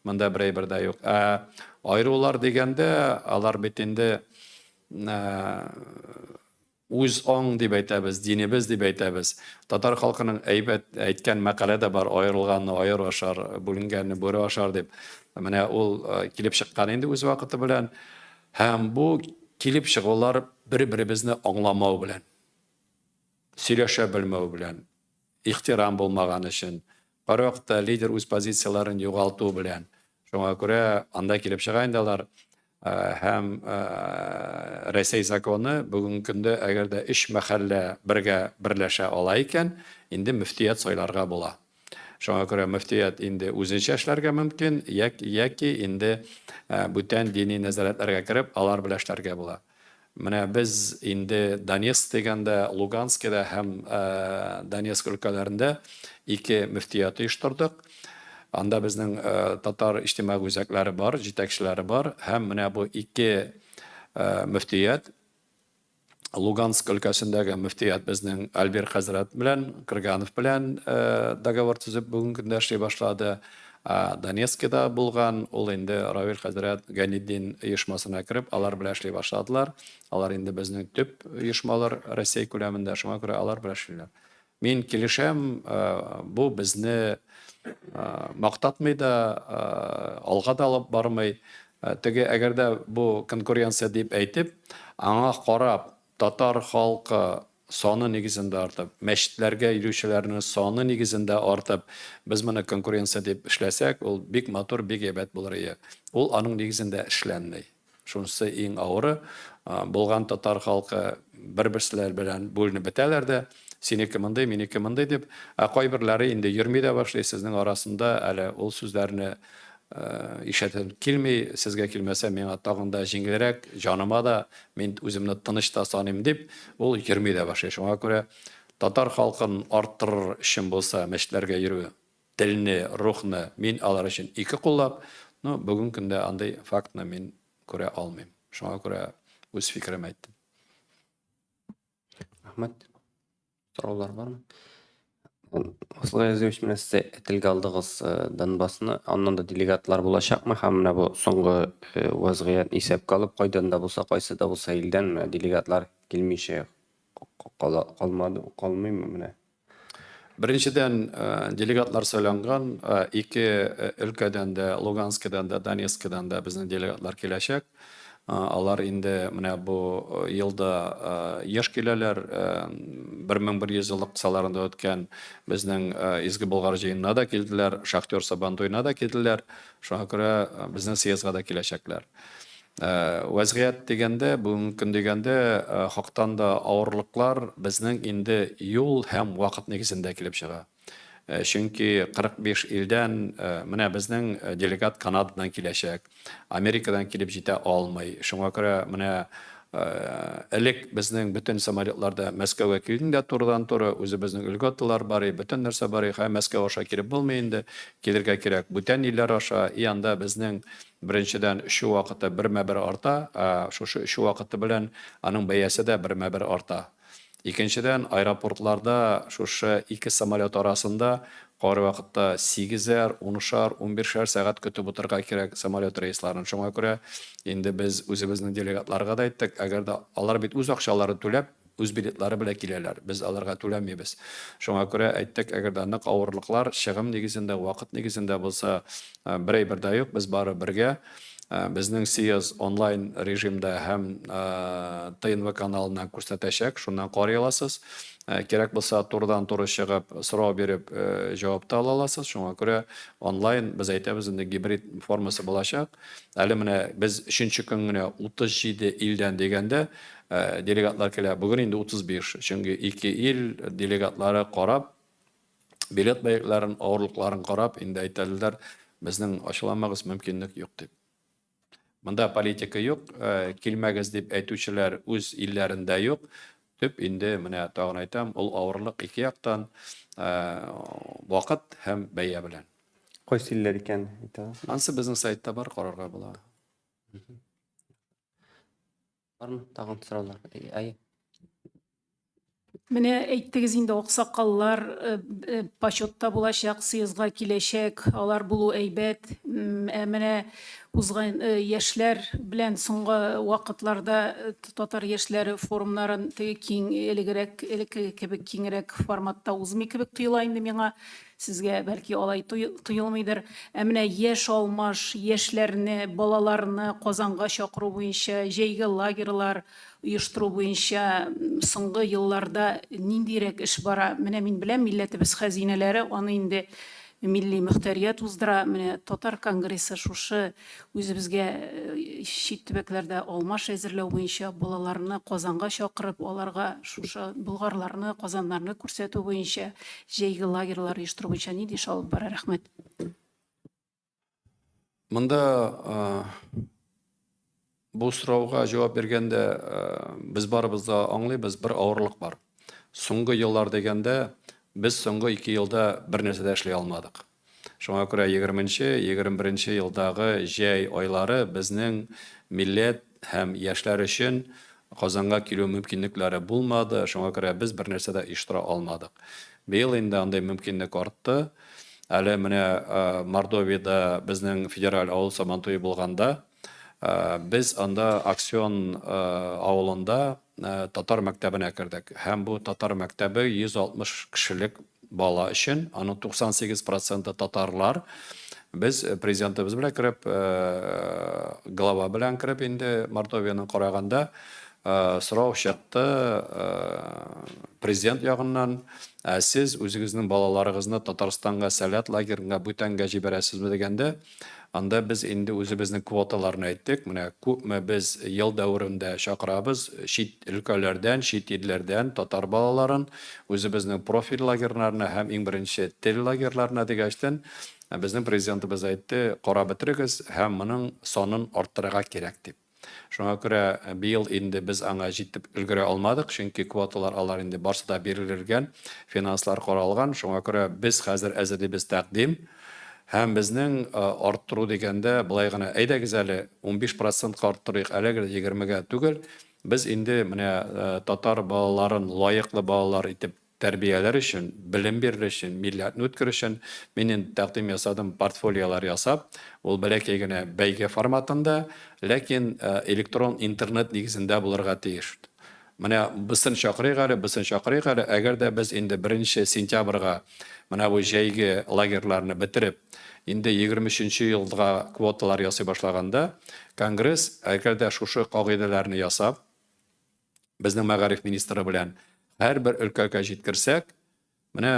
Монда бер әйбер дә юк. Ә аерулар дигәндә, алар бит инде үз аң дип әйтәбез, динебез дип әйтәбез. Татар халкының әйбәт әйткән мәкале дә бар, аерылганны аер ашар, бүленгәнне бүре ашар дип. Менә ул килеп чыккан инде үз вакыты белән. Һәм бу килеп чыгулар бер-беребезне аңламау белән, сөйләшә белмәү белән, ихтирам булмаган өчен, кайвакытта лидер үз позицияләрен югалту белән. Шуңа күрә анда килеп чыга инде алар. Һәм Рәсәй законы бүгенге көндә әгәр дә өч мәхәллә бергә берләшә ала икән, инде мөфтият сайларга була. Шуңа күрә мөфтият инде үзенчә эшләргә мөмкин, яки инде бүтән дини нәзарәтләргә кереп, алар белән эшләргә була. Менә без инде Донецк дигәндә, Луганскида һәм Донецк өлкәләрендә ике мөфтият оештырдык. Анда безнең татар иҗтимагый үзәкләре бар, җитәкчеләре бар. Һәм менә бу ике мөфтият, Луганск өлкәсендәге мөфтият безнең Альбер хәзрәт белән, Крганов белән договор төзеп бүгенге көндә эшли башлады. Донецкида булган, ул инде Равил хәзрәт Ганиддин оешмасына кереп, алар белән эшли башладылар. Алар инде безнең төп оешмалар Россия күләмендә, шуңа күрә алар белән эшлиләр. Мин килешәм, бу безне мактатмый да, алга да алып бармый. Теге әгәр дә бу конкуренция дип әйтеп, аңа карап татар халкы саны нигезендә артып, мәчетләргә йөрүчеләрнең саны нигезендә артып, без моны конкуренция дип эшләсәк, ул бик матур, бик әйбәт булыр иде. Ул аның нигезендә эшләнми. Шунысы иң авыры, булган татар халкы бер-берселәр белән бүленеп бетәләр дә, синеке мондый, минеке мондый дип, ә кайберләре инде йөрми дә башлый, сезнең арасында әле ул сүзләрне ишетәсем килми, сезгә килмәсә, миңа тагын да җиңелрәк, җаныма да, мин үземне тыныч та саныйм дип, ул йөрми дә башлый. Шуңа күрә татар халкын арттырыр өчен булса мәчетләргә йөрү, телне, рухны мин алар өчен ике куллап, но бүгенге көндә андый фактны мин күрә алмыйм. Шуңа күрә үз фикерем әйттем. Рәхмәт. Сораулар бармы? Асыл Гаязович, менә сез телгә алдыгыз э, Донбассны, аннан да делегатлар булачакмы? Һәм менә бу соңгы э, вазгыятьне исәпкә алып, кайдан да булса, кайсы да булса илдән менә делегатлар килмичә кала, калмады, калмыймы менә? Беренчедән, э, делегатлар сайланган, ике өлкәдән дә, Луганскидан да, Донецкидан да безнең делегатлар киләчәк. Алар инде менә бу елда еш киләләр. 1100 еллык кысаларында үткән безнең Изге Болгар җыенына да килделәр, Шахтер Сабантуена да килделәр. Шуңа күрә безнең съездга да киләчәкләр. Вәзгыять дигәндә, бүгенге көн дигәндә, хактан да авырлыклар безнең инде юл һәм вакыт нигезендә килеп чыга. Чөнки 45 илдән менә безнең делегат Канададан киләчәк, Америкадан килеп җитә алмый. Шуңа күрә менә элек безнең бөтен самолетларда Мәскәүгә килдең дә турыдан-туры, үзебезнең льготалар бар, бөтен нәрсә бар, һәм Мәскәү аша килеп булмый инде, килергә кирәк бүтән илләр аша, и анда безнең беренчедән очу вакыты бермә-бер арта, ә шушы очу вакыты белән аның бәясе дә бермә-бер арта. Икенчедән, аэропортларда шушы ике самолет арасында кайвакытта сигезәр, унышар, унбишәр сәгать көтеп утырырга кирәк самолет рейсларын. Шуңа күрә инде без үзебезнең делегатларга да әйттек, әгәр дә алар бит үз акчаларын түләп, үз билетлары белән киләләр, без аларга түләмибез. Шуңа күрә әйттек, әгәр дә нык авырлыклар чыгым нигезендә, вакыт нигезендә булса, бер әйбер дә юк, без бары бергә. Безнең съезд онлайн режимда һәм ТНВ каналыннан күрсәтәчәк, шуннан карый аласыз. Кирәк булса, турыдан-туры чыгып, сорау биреп, җавап та ала аласыз. Шуңа күрә онлайн, без әйтәбез инде, гибрид формасы булачак. Әле менә без өченче көн генә 37 илдән дигәндә делегатлар килә. Бүген инде 35, чөнки ике ил делегатлары карап, билет бәяләрен, авырлыкларын карап, инде әйтәләр, безнең ачыламагыз, мөмкинлек юк дип. Монда политика юк, э, килмәгез дип әйтүчеләр үз илләрендә юк. Төп инде менә тагын әйтәм, ул авырлык ике яктан, э, вакыт һәм бәя белән. Кайсы илләр икән әйтә аласыз? Ансы безнең сайтта бар, карарга була. Бармы тагын сораулар? Әйе. Менә әйттегез инде, аксакаллар почетта булачак, съездга киләчәк, алар булу әйбәт. Ә менә узган яшьләр белән соңгы вакытларда татар яшьләре форумнарын теге киң, элегрәк, элеккеге кебек киңрәк форматта узмый кебек тоела инде миңа. Сезгә бәлки алай тоелмыйдыр. Ә менә яшь алмаш, яшьләрне, балаларны Казанга чакыру буенча җәйге лагерьлар оештыру буенча соңгы елларда ниндирәк эш бара? Менә мин беләм, милләтебез хәзинәләре, аны инде милли мөхтәрият уздыра. Менә татар конгрессы шушы үзебезгә чит төбәкләрдә алмаш әзерләү буенча балаларны Казанга чакырып, аларга шушы болгарларны, казаннарны күрсәтү буенча җәйге лагерьлар оештыру буенча нинди эш алып бара? Рәхмәт. Монда бу сорауга җавап биргәндә без барыбыз да аңлыйбыз, бер авырлык бар. Соңгы еллар дигәндә, без соңгы 2 елда бер нәрсә дә эшли алмадык. Шуңа күрә 20-нче, 21-нче елдагы җәй айлары безнең милләт һәм яшьләр өчен Казанга килү мөмкинлекләре булмады, шуңа күрә без бер нәрсә дә оештыра алмадык. Быел инде андый мөмкинлек артты. Әле менә Мордовиядә безнең федераль авыл Сабантуе булганда, без анда Аксион авылында татар мәктәбенә кердек. Һәм бу татар мәктәбе 160 кешелек бала өчен, аның 98 проценты татарлар. Без президентыбыз белән кереп, глава белән кереп инде Мордовияне караганда, сорау чыкты президент ягыннан, ә сез үзегезнең балаларыгызны Татарстанга Сәләт лагеренга бүтәнгә җибәрәсезме дигәндә, анда без инде үзебезнең квоталарны әйттек. Менә күпме без ел дәверендә чакырабыз чит өлкәләрдән, чит илләрдән татар балаларын үзебезнең профиль лагерьларына һәм иң беренче тел лагерьларына дигәчтен, безнең президентыбыз әйтте, карап бетерегез һәм моның санын арттырырга кирәк дип. Шуңа күрә быел инде без аңа җитеп өлгерә алмадык, чөнки квоталар алар инде барсы да бирелгән, финанслар каралган. Шуңа күрә без хәзер әзерлибез тәкъдим. Һәм безнең арттыру дигәндә болай гына, әйдәгез әле 15 процентка арттырыйк, әле 20-гә түгел. Без инде менә татар балаларын лаеклы балалар итеп тәрбияләр өчен, белем бирер өчен, милләтне үткер өчен мин инде тәкъдим ясадым портфолиолар ясап, ул бәләкәй генә бәйге форматында, ләкин электрон интернет нигезендә булырга тиеш. Менә бысын чакырыйк әле, бысын чакырыйк әле, әгәр дә без инде беренче сентябрьгә менә бу җәйге лагерьларны бетереп, инде 23 елга квоталар ясый башлаганда, конгресс, әгәр дә шушы кагыйдәләрне ясап, безнең мәгариф министры белән һәрбер өлкәгә җиткерсәк, менә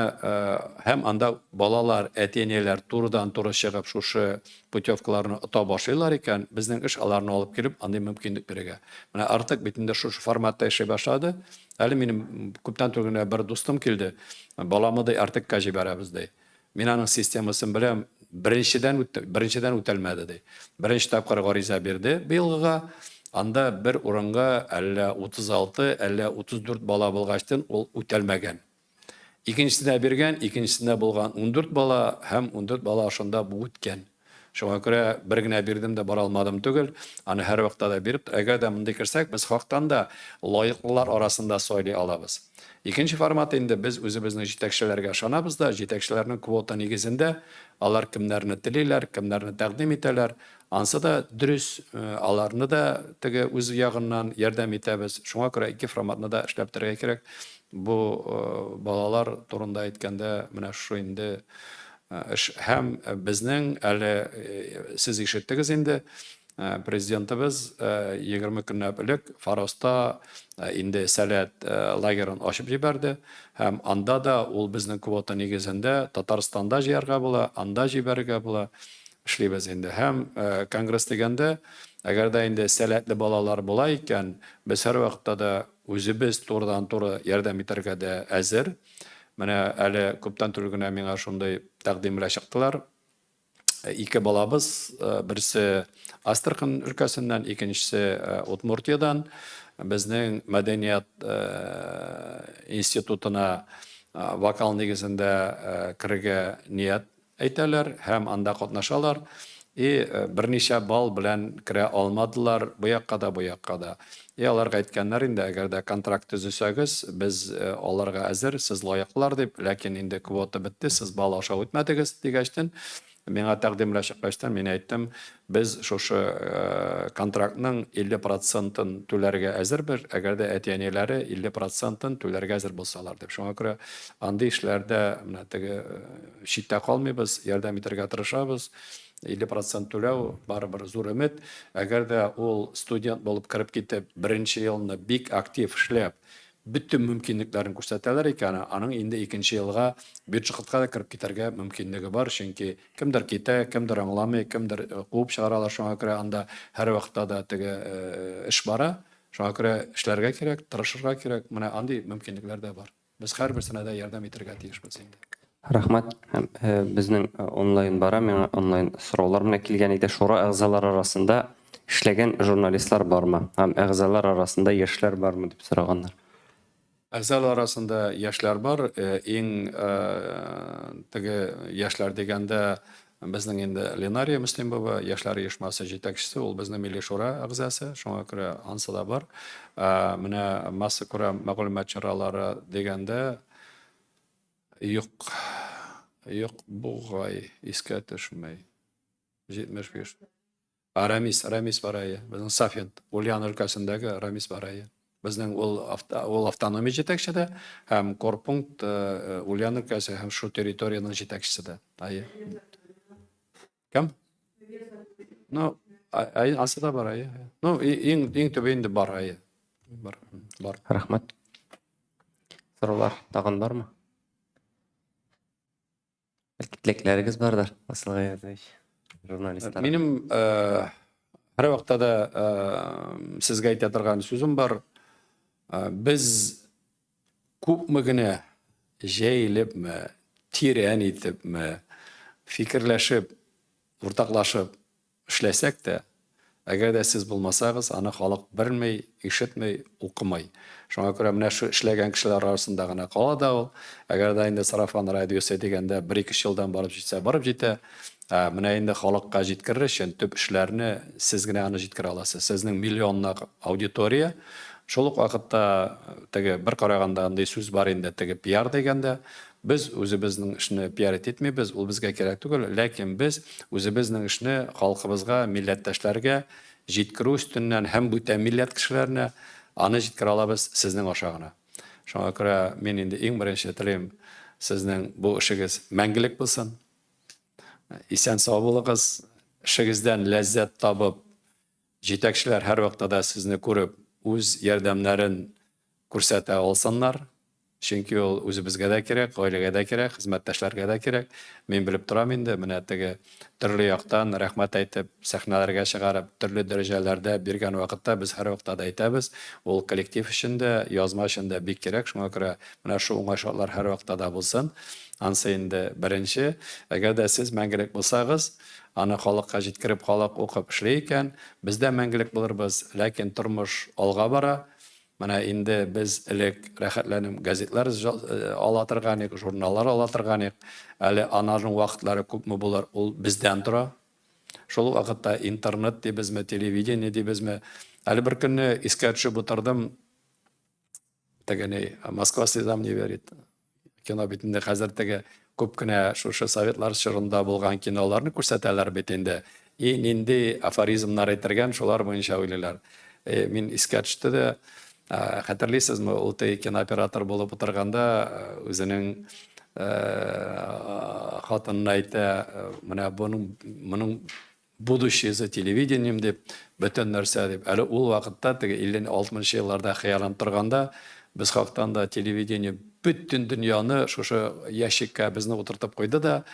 һәм анда балалар, әти-әниләр турыдан-туры чыгып шушы путевкаларны ота башлыйлар икән, безнең эш аларны алып килеп, андый мөмкинлек бирергә. Менә Артек бит инде шушы форматта эшли башлады. Әле минем күптән түгел генә бер дустым килде. Баламны ди Артекка җибәрәбез ди. Мин аның системасын беләм, беренчедән үтте, беренчедән үтәлмәде ди. Беренче тапкыр гариза бирде быелгыга, анда бер урынга әллә 36, әллә 34 бала булгачтын ул үтәлмәгән. Икенчесенә биргән, икенчесендә булган 14 бала һәм 14 бала шунда бу үткән. Шуңа күрә бер генә бирдем дә бара алмадым түгел, аны һәрвакытта да биреп, әгәр дә мондый керсәк, без хактан да лаеклылар арасында сайлый алабыз. Икенче формат инде без үзебезнең җитәкчеләргә ышанабыз да, җитәкчеләрнең квота нигезендә алар кемнәрне телиләр, кемнәрне тәкъдим итәләр, ансы да дөрес, аларны да теге үз ягыннан ярдәм итәбез. Шуңа күрә ике форматны да эшләп бетерергә кирәк. Бу балалар турында әйткәндә, менә шушы инде эш. Һәм безнең әле сез ишеттегез инде, президентыбыз 20 көннәп элек Фароста инде Сәләт лагерын ачып җибәрде. Һәм анда да ул безнең квота нигезендә Татарстанда җыярга була, анда җибәрергә була. Эшлибез инде. Һәм конгресс дигәндә, әгәр дә инде сәләтле балалар була икән, без һәрвакытта да үзебез турыдан-туры ярдәм итәргә дә әзер. Менә әле күптән түгел генә миңа шундый тәкъдим белән чыктылар. Ике балабыз, берсе Астрахань өлкәсеннән, икенчесе Удмуртиядән. Безнең мәдәният институтына вокал нигезендә керергә ният әйтәләр һәм анда катнашалар. И берничә балл белән керә алмадылар бу якка да, бу якка да. И аларга әйткәннәр инде, әгәр дә контракт төзесәгез, без аларга әзер, сез лаеклылар дип, ләкин инде квота бетте, сез балл аша үтмәдегез дигәчтен, миңа тәкъдим белән чыккачтан, мин әйттем, без шушы контрактның 50 процентын түләргә әзербез, әгәр дә әти-әниләре 50 процентын түләргә әзер булсалар дип. Шуңа күрә андый эшләрдә менә теге читтә калмыйбыз, ярдәм итәргә тырышабыз. 50 процент түләү барыбер зур өмет. Әгәр дә ул студент булып кереп китеп, беренче елны бик актив эшләп, бөтен мөмкинлекләрен күрсәтәләр икән, аның инде икенче елга бюджетка да кереп китәргә мөмкинлеге бар, чөнки кемдер китә, кемдер аңламый, кемдер куып чыгаралар, шуңа күрә анда һәрвакытта да теге эш бара. Шуңа күрә эшләргә кирәк, тырышырга кирәк, менә андый мөмкинлекләр дә бар. Без һәрберсенә дә ярдәм итәргә тиешбез инде. Рәхмәт. Һәм безнең онлайн бара, миңа онлайн сораулар менә килгән иде. Шура әгъзалары арасында эшләгән журналистлар бармы? Һәм әгъзалар арасында яшьләр бармы дип сораганнар. Әгъзалар арасында яшьләр бар. Иң теге яшьләр дигәндә безнең инде Ленария Мөслимбова, яшьләр оешмасы җитәкчесе, ул безнең Милли Шура әгъзасы, шуңа күрә ансы да бар. Менә массакүләм мәгълүмат чаралары дигәндә юк, юк бугай, искә төшмәй. 75. Рамис, Рамис бар әйе. Безнең Сафин, Ульян өлкәсендәге Рамис бар әйе. Безнең ул ул автономия җитәкче дә һәм корпункт Ульян өлкәсе һәм шул территориянең җитәкчесе дә. Әйе. Кем? Ну, ансы да бар, әйе. Ну, иң иң төбе инде бар, әйе. Бар, бар. Рәхмәт. Сораулар тагын бармы? Бәлки теләкләрегез бардыр, Васил Гаязович, журналистлар. Минем һәрвакытта да сезгә әйтә торган сүзем бар. Без күпме генә җәелепме, тирән итепме, фикерләшеп, уртаклашып Эшләсәк тә, әгәр дә сез булмасагыз, аны халык белми, ишетми, укымый. Шуңа күрә менә шу эшләгән кешеләр арасында гына кала да ул. Әгәр дә инде сарафан радиосы дигәндә бер-ике өч елдан барып җитсә, барып җитә. Ә менә инде халыкка җиткерер өчен төп эшләрне сез генә аны җиткерә аласыз. Сезнең миллионлык аудитория. Шул ук вакытта теге бер караганда андый сүз бар инде, теге пиар дигәндә. Без үзебезнең эшне пиарить итмибез, ул безгә кирәк түгел, ләкин без үзебезнең эшне халкыбызга, милләттәшләргә җиткерү өстеннән һәм бүтән милләт кешеләренә аны җиткерә алабыз сезнең аша гына. Шуңа күрә мин инде иң беренче телим, сезнең бу эшегез мәңгелек булсын. Исән-сау булыгыз, эшегездән ләззәт табып, җитәкчеләр һәрвакытта да сезне күреп, үз ярдәмнәрен күрсәтә алсыннар. Чөнки ул үзебезгә дә кирәк, гаиләгә дә кирәк, хезмәттәшләргә дә кирәк. Мин белеп торам инде, менә теге төрле яктан рәхмәт әйтеп, сәхнәләргә чыгарып, төрле дәрәҗәләрдә биргән вакытта без һәрвакытта да әйтәбез, ул коллектив өчен дә, язма өчен дә бик кирәк. Шуңа күрә менә шул уңай шартлар һәрвакытта да булсын. Ансы инде беренче. Әгәр дә сез мәңгелек булсагыз, аны халыкка җиткереп, халык укып эшли икән, без дә мәңгелек булырбыз. Ләкин тормыш алга бара. Менә инде без элек рәхәтләнеп газетлар ала торган идек, журналлар ала торган идек. Әле анарның вакытлары күпме булыр, ул бездән тора. Шул ук вакытта интернет дибезме, телевидение дибезме. Әле бер көнне искә төшеп утырдым, теге ни, Москва слезам не верит. Кино бит инде хәзер теге күп кенә шушы советлар чорында булган киноларны күрсәтәләр бит инде. И нинди афоризмнар әйтергән, шулар буенча уйлыйлар. Э, мин искә төште дә, хәтерлисезме, ул теге кинооператор булып утырганда үзенең хатынына әйтә, менә буның моның Будущее за телевидением дип, бөтен нәрсә дип. Әле ул вакытта, теге 50-60 нчы елларда хыялланып торганда, без хактан да телевидение бөтен дөньяны шушы ящикка безне утыртып куйды да,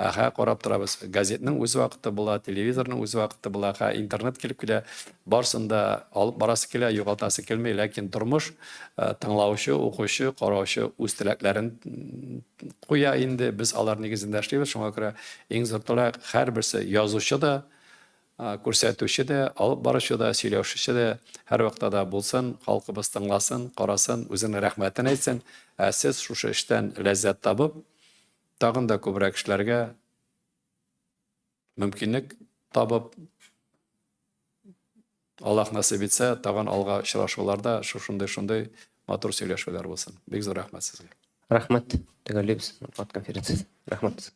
әһә, карап торабыз. Газетның үз вакыты була, телевизорның үз вакыты була, хә, интернет килеп килә. Барысын да алып барасы килә, югалтасы килми, ләкин тормыш тыңлаучы, укучы, караучы үз теләкләрен куя инде, без алар нигезендә эшлибез. Шуңа күрә иң зур теләк, һәрберсе язучы да, күрсәтүче дә, алып баручы да, сөйләүче дә һәрвакытта да булсын, халкыбыз тыңласын, карасын, үзенең рәхмәтен әйтсен. Ә сез шушы эштән ләззәт табып, тагын да күбрәк эшләргә мөмкинлек. табып, Аллаһ насыйп итсә, тагын алга очрашуларда шушындый шундый матур сөйләшүләр булсын. Бик зур рәхмәт сезгә. Рәхмәт. Төгәллибез матбугат конференциясен. Рәхмәт.